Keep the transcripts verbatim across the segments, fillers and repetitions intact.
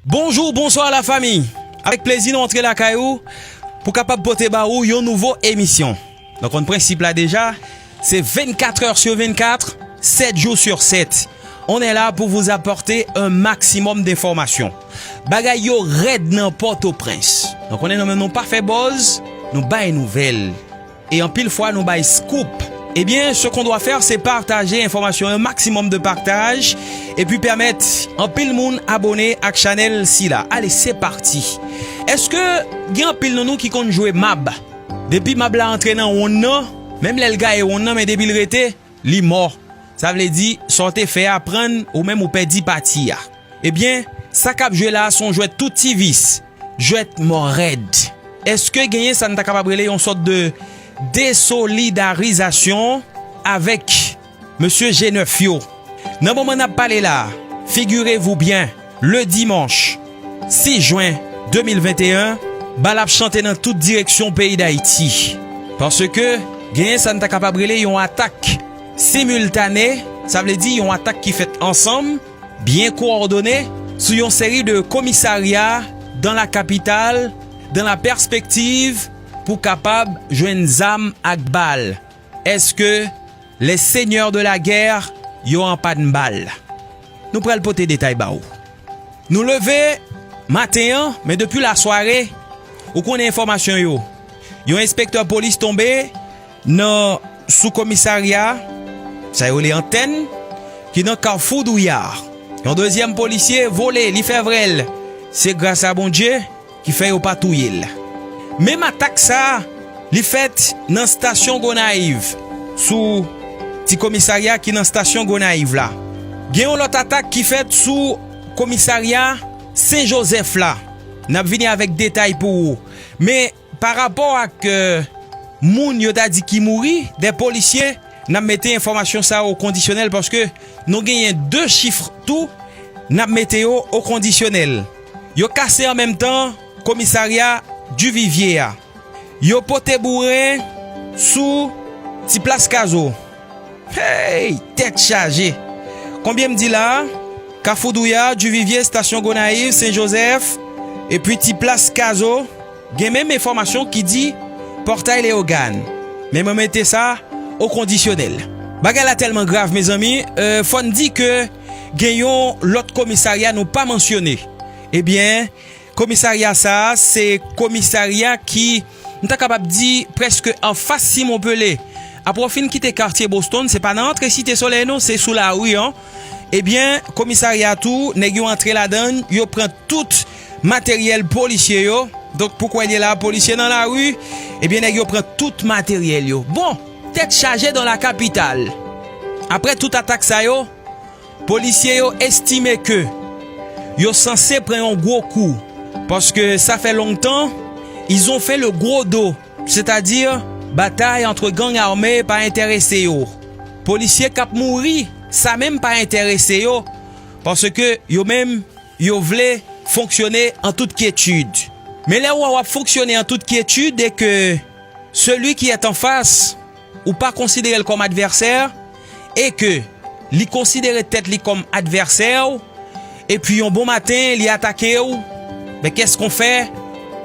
Bonjou, bonswa lafanmi. Avèk plezi nou antre lakay ou pou kapab pote ba ou yon nouvo emisyon. Nou konn prensip la deja, se vennkat è sou vennkat, sèt jou sou sèt. On est là pour vous apporter un maximum d'informations. Bagay yo rèd nan Pòtoprens. Nou konnen nou menm nou pa fè buzz, nou bay nouvèl. E anpil fwa nou bay scoop. Ebyen, ce qu'on doit faire, c'est partager enfòmasyon, un maximum de partage, epi pèmèt anpil moun abone ak chanèl sila. Ale, se pati. Èske gen anpil nan nou ki konn jwe mab? Depi mab la antre nan wonn nan, menm lè l gaye wonn nan, men depi l rete, li mò. Sa vle di, sa w te fè a prann, ou menm ou pèdi pati a. Ebyen, sa k ap jwe la a se yon jwèt tout ti vis, jwèt mò rèd. Èske genyen sa n ta kapab rele yon sòt de desolidarizasyon avèk mesye G nèf yo? Nan moman n ap pale la a, figirez-vous bien, le dimanche six juin deux mille vingt et un, bal ap chante nan tout direksyon peyi Dayiti. Paske genyen sa n ta kapab rele yon atak similtane, sa vle di yon atak ki fèt ansanm, byen kowòdone, sou yon seri de komisarya dans la capitale, dans la perspective pou kapab jwenn zam ak bal. Èske les seigneurs de la guerre yo an pàn bal? Nou pral pote detay ba ou. Nou leve maten an, men depi lasware, ou konnen enfòmasyon yo. Yon enspektè polis tonbe nan sou komisarya, sa yo rele antèn, ki nan Kafou Douyar. Yon dezyèm polisye vole, li fè vrèl. Se gras a Bondye ki fè yo pa touye l. Menm atak sa a, li fèt nan stasyon Gonayiv, sou ti komisarya ki nan stasyon Gonayiv la. Gen yon lòt atak ki fèt sou komisarya Sen Jozèf la. N ap vini avèk detay pou ou. Men pa rapò ak, euh, moun yo ta di ki mouri, de polisye, n ap mete enfòmasyon sa yo o kondisyonèl paske nou genyen de chif tou, n ap mete yo o kondisyonèl. Yo kase an menm tan komisarya Divivye a. Yo pote bouren sou ti plas Kazo. Hey, tèt chaje! Konbyen m di la a? Kafou Douyar, Divivye, Stasyon Gonayiv, Sen Jozèf, epi ti plas Kazo, gen menm enfòmasyon ki di Pòtay Leyogàn. Men mwen mete sa o kondisyonèl. Bagay la tèlman grav, mezanmi, euh, fò n di ke gen yon lòt komisarya nou pa mansyone. Ebyen, komisarya sa a, se komisarya ki, m ta kapab di, prèske anfas Simon Pele. Apre w fin kite katye Boston, se pa nan antre Site Solèy non, se sou lari an. Ebyen, komisarya tou, nèg yo antre ladan l, yo pran tout materyèl polisye yo. Donk, pou kwè l ye la, polisye nan lari, ebyen, nèg yo pran tout materyèl yo. Bon, tèt chaje dans la capitale. Apre tout atak sa yo, polisye yo estime ke yo sanse pran yon gwo kou, paske sa fè lontan, ils ont fait le gros dos, sètadi batay antre gang ame pa enterese yo. Polisye k ap mouri, sa menm pa enterese yo, paske yo menm, yo vle fonksyone an tout kyetid. Men lè ou wè w ap fonksyone an tout kyetid e ke celui qui est en face, ou pa konsidere l kòm advèsè, e ke li konsidere tèt li kòm advèsè w, epi yon bon maten, li atake w, men qu'est-ce qu'on fait?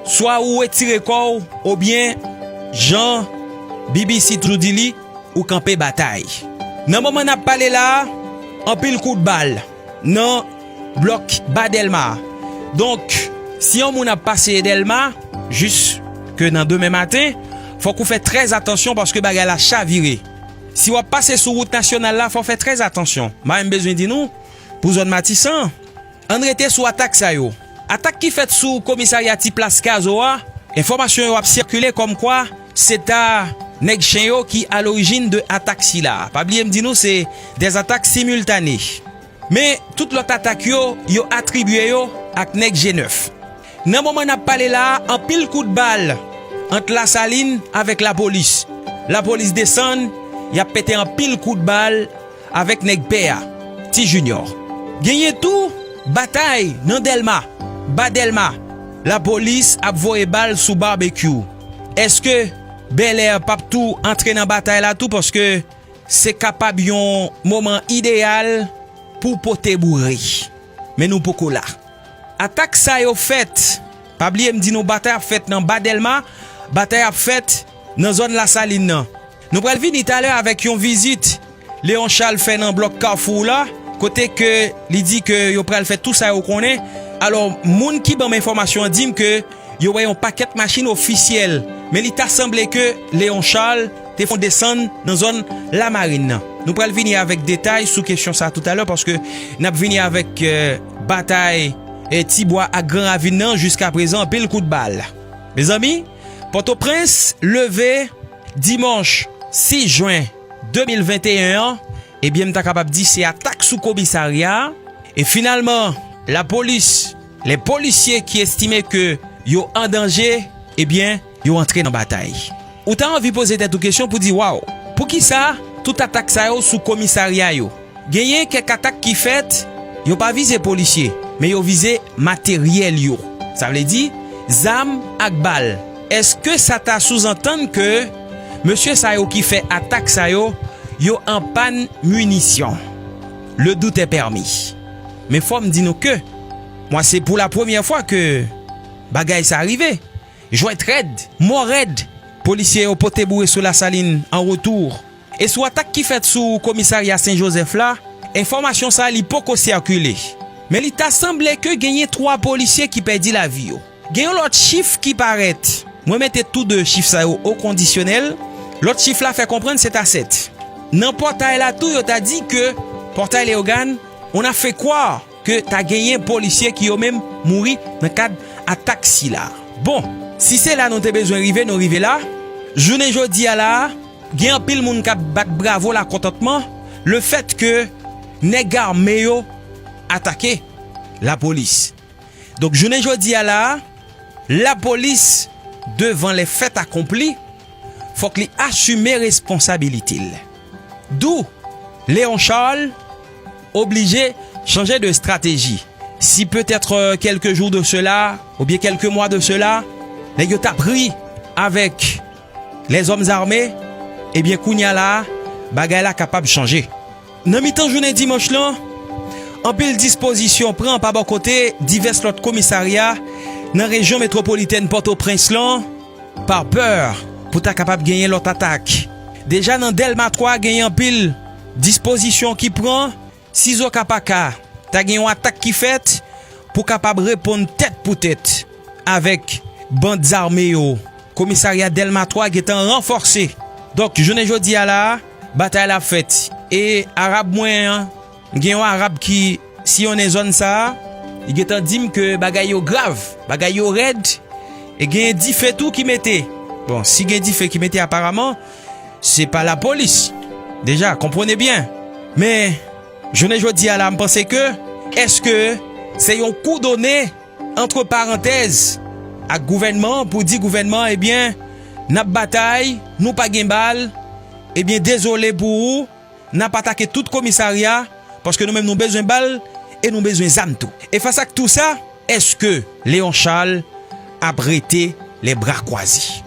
Swa ou retire kò w, oubyen, jan B B C toujou di li, ou kanpe batay. Nan moman n ap pale la a, anpil kout bal nan blòk Ba Dèlma. Donk, si yon moun ap pase Dèlma, jiske nan demen maten, fòk ou fè trè atansyon paske bagay la chavire. Si w ap pase sou wout nasyonal la, fò w fè trè atansyon. M pa menm bezwen di nou, pou zòn Matisan, ann rete sou atak sa yo. Atak ki fèt sou komisarya Ti Plas Kazo a, enfòmasyon yo ap sikile kòmkwa se ta nèg chen yo ki alorijin de atak sila. Pa bliye m di nou se des attaques simultanées. Men, tout lòt atak yo, yo atribye yo ak nèg G nèf. Nan moman n ap pale la a, anpil kout bal ant Lasalin avèk lapolis. Lapolis desann, y ap pete anpil kout bal avèk nèg pè a, Ti Junior. Genyen tou batay nan Dèlma, Ba Dèlma. Lapolis ap voye bal sou Barbecue. Èske Bèlè p ap tou antre nan batay la tou? Paske se kapab yon moman ideyal pou pote boure. Men nou poko la. Atak sa yo fèt. Pa bliye m di nou batay ap fèt nan Ba Dèlma, batay ap fèt nan zòn Lasalin nan. Nou pral vini talè avèk yon vizit Leon Charles fè nan blòk Kafou la, kote ke li di ke yo pral fè tou sa yo konnen. Alò, moun ki ban m enfòmasyon an di m ke yo wè yon pakèt machin ofisyèl, men li ta sanble ke Leon Charles te fè yon desann nan zòn Lamarin nan. Nou pral vini avèk detay sou kesyon sa toutalè, paske n ap vini avèk, eh, batay, eh, Tibwa ak Gran Ravin nan, jiskaprezan, anpil kout bal. Mezanmi, Pòtoprens leve dimanch sis jen de mil venteyen an, ebyen, m ta kapab di se atak sou komisarya a. E finalman, lapolis, lè polisye ki estime ke yo an danje, ebyen, yo antre nan batay. Ou ta anvi poze tèt ou kesyon pou di, waw, poukisa tout atak sa yo sou komisarya yo? Genyen kèk atak ki fèt, yo pa vize polisye, men yo vize materyèl yo. Sa vle di, zam ak bal. Èske sa ta souzantann ke mesye sa yo ki fè atak sa yo, yo an pàn minisyon? Le doute est permis. Men fò m di nou ke, mwen, se pou la premyè fwa ke bagay sa rive. Jwèt rèd, mò rèd. Polisye yo pote boure sou Lasalin an retou. E sou atak ki fèt sou komisarya Sen Jozèf la, enfòmasyon sa li poko sikile. Men li ta sanble ke genyen twa polisye ki pèdi lavi yo. Gen yon lòt chif ki parèt. Mwen mete tou de chif sa yo o kondisyonèl. Lòt chif la fè konprann se ta sèt. Nan pòtay la tou, yo ta di ke pòtay Leyogàn, on a fait croire ke ta genyen polisye ki yo menm mouri nan kad atak sila. Bon, si se la nou te bezwen rive, nou rive la. Jounen jodi a la, gen anpil moun k ap bat bravo lakontantman lefèt ke nèg ame yo atake lapolis. Donk, jounen jodi a la, lapolis, devan les faits accomplis, fòk li asime responsabilite l. D'où Léon Charles oblije chanje de stratégie. Si peut-être, euh, quelques jours de cela, oubyen kèlke mwa de cela, nèg yo t ap ri avèk lèzòm zame, ebyen, kounye a la, bagay la kapab chanje. Nan mitan jounen dimanch lan, anpil dispozisyon pran pa bò kote divès lòt komisarya nan rejyon metwopolitèn Pòtoprens lan, pa pè pou ta kapab genyen lòt atak. Deja nan Dèlma twa, genyen anpil dispozisyon ki pran, sizoka pa ka, ta gen yon atak ki fèt pou kapab reponn tèt pou tèt avèk band zame yo. Komisarya Dèlma twa gentan ranfòse. Donk, jounen jodi a la, batay la ap fèt. E Arab mwen an, gen yon Arab ki siyonnen zòn sa a, li gentan di m ke bagay yo grav, bagay yo rèd, e gen dife tou ki mete. Bon, si gen dife ki mete, aparaman, se pa lapolis. Deja, konprann byen. Men, jounen jodi a la, m panse ke, èske se yon kou done, antre parantèz, ak gouvènman an pou di gouvènman an, ebyen, n ap batay, nou pa gen bal, ebyen, dezole pou ou, n ap atake tout komisarya, paske nou menm nou bezwen bal e nou bezwen zam tou. E fas ak tou sa, èske Léon Charles ap rete les bras croisés?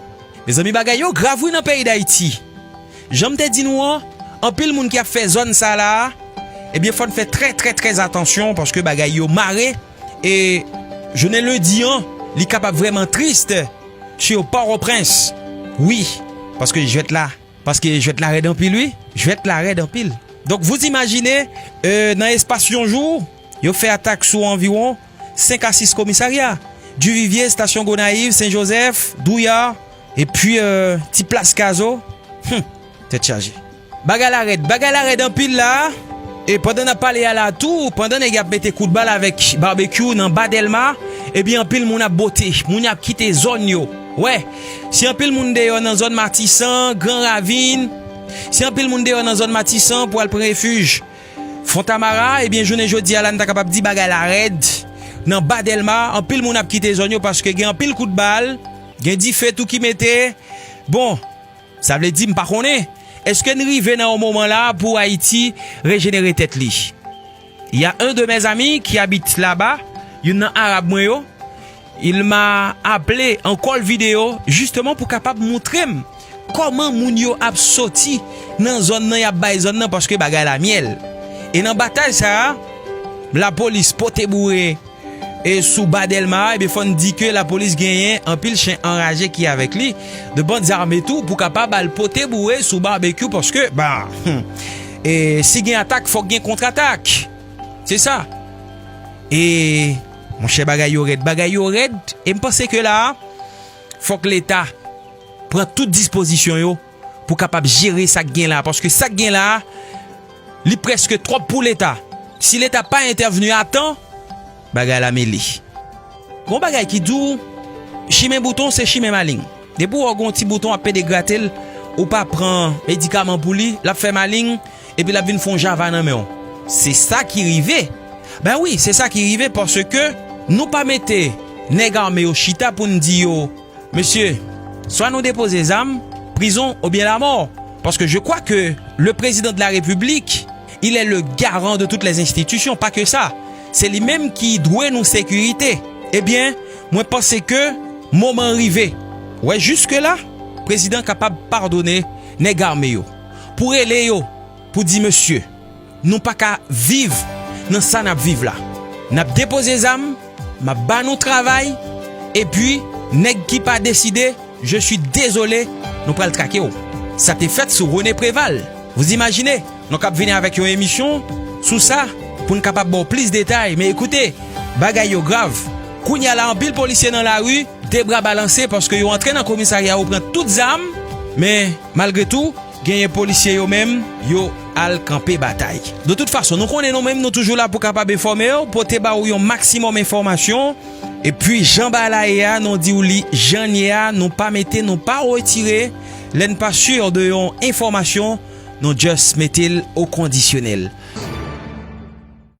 Mezanmi, bagay yo grav wi nan peyi Dayiti. Jan m te di nou an, anpil moun ki ap fè zòn sa la a, ebyen, fò n fè trè, trè, trè atansyon paske bagay yo mare. E jounen lendi an, li kapab vrèman tris sur Pòtoprens. Wi, paske jwèt la, paske jwèt la rèd anpil, wi. Jwèt la rèd anpil. Donk, vous imaginez, euh, nan espas yon jou, yo fè atak sou anviwon senk a sis komisarya. Duvivier, Estasyon Gonayiv, Sen Jozèf, Douyar, epi, euh, ti plas Kazo. Hum, tèt chaje. Bagay la rèd, bagay la rèd anpil la. E pandan n ap pale a la tou, pandan nèg y ap mete kout bal avèk Barbecue nan Ba Dèlma, ebyen, anpil moun ap bote, moun y ap kite zòn yo. Wè, si anpil moun deyò nan zòn Matisan, Gran Ravin, si anpil moun deyò nan zòn Matisan pou al pran refij Fontamara, ebyen, jounen jodi a la, n ta kapab di bagay la rèd nan Ba Dèlma, anpil moun ap kite zòn yo paske gen anpil kout bal, gen dife tou ki mete. Bon, sa vle di, m pa konnen, èske n rive nan yon moman la pou Ayiti rejenere tèt li? Il y a un de mes amis qui habite là-bas, youn nan Arab mwen yo, il m'a appelé en call vidéo, justement, pou kapab montre m kòman moun yo ap soti nan zòn nan, y ap bay zòn nan, paske bagay la myèl. E nan batay sa a, lapolis pote boure, e sou ba Dèlma a, ebyen, fò n di ke lapolis genyen anpil chen anraje ki avèk li, de bann zame tou, pou kapab al pote boure sou Babekyou, paske, ba, hmm, e si gen atak, fòk gen kontratak. Se sa. E, monchè, bagay yo rèd, bagay yo rèd, e m panse ke la a, fòk Leta pran tout dispozisyon yo pou kapab jere sa k gen la, paske sa k gen la a, li prèske twòp pou Leta. Si Leta pa entèvni a tan, bagay la mele. Gon bagay ki di w, chimen bouton se chimen maleng. Depi w wè gon ti bouton ap pede grate l, ou pa pran medikaman pou li, l ap fè maleng, epi l ap vin fè yon java nan men w. Se sa ki rive. Ben wi, se sa ki rive, paske nou pa mete nèg ame yo chita pou n di yo, mesye, swa nou depoze zam, prizon oubyen lamò. Paske je crois que le président de la République, il est le garant de toutes les institutions, pa ke sa. Se li menm ki dwe nou sekirite. Ebyen, mwen panse ke moman an rive. Wè, jiske la, prezidan kapab padone nèg ame yo. Pou rele yo, pou di, mesye, nou pa ka viv nan sa n ap viv la. N ap depoze zam, m ap ba nou travay, epi nèg ki pa deside, je suis désolé, nou pral trake w. Sa te fèt sou René Préval. Vous imaginez? Nou k ap vini avèk yon emisyon sou sa, pou n kapab ba w plis detay. Men ekoute, bagay yo grav. Kounye a la, anpil polisye nan lari, de bra balanse, paske yo antre nan komisarya, yo pran tout zam, men malgre tou, genyen polisye yo menm, yo al kanpe batay. De tout fason, nou konnen nou menm, nou toujou la pou kapab enfòme w, pote ba ou yon maksimòm enfòmasyon. Epi, jan bagay la ye a, nou di w li jan l ye a, nou pa mete, nou pa retire. Lè n pa si de yon enfòmasyon, nou just mete l o kondisyonèl.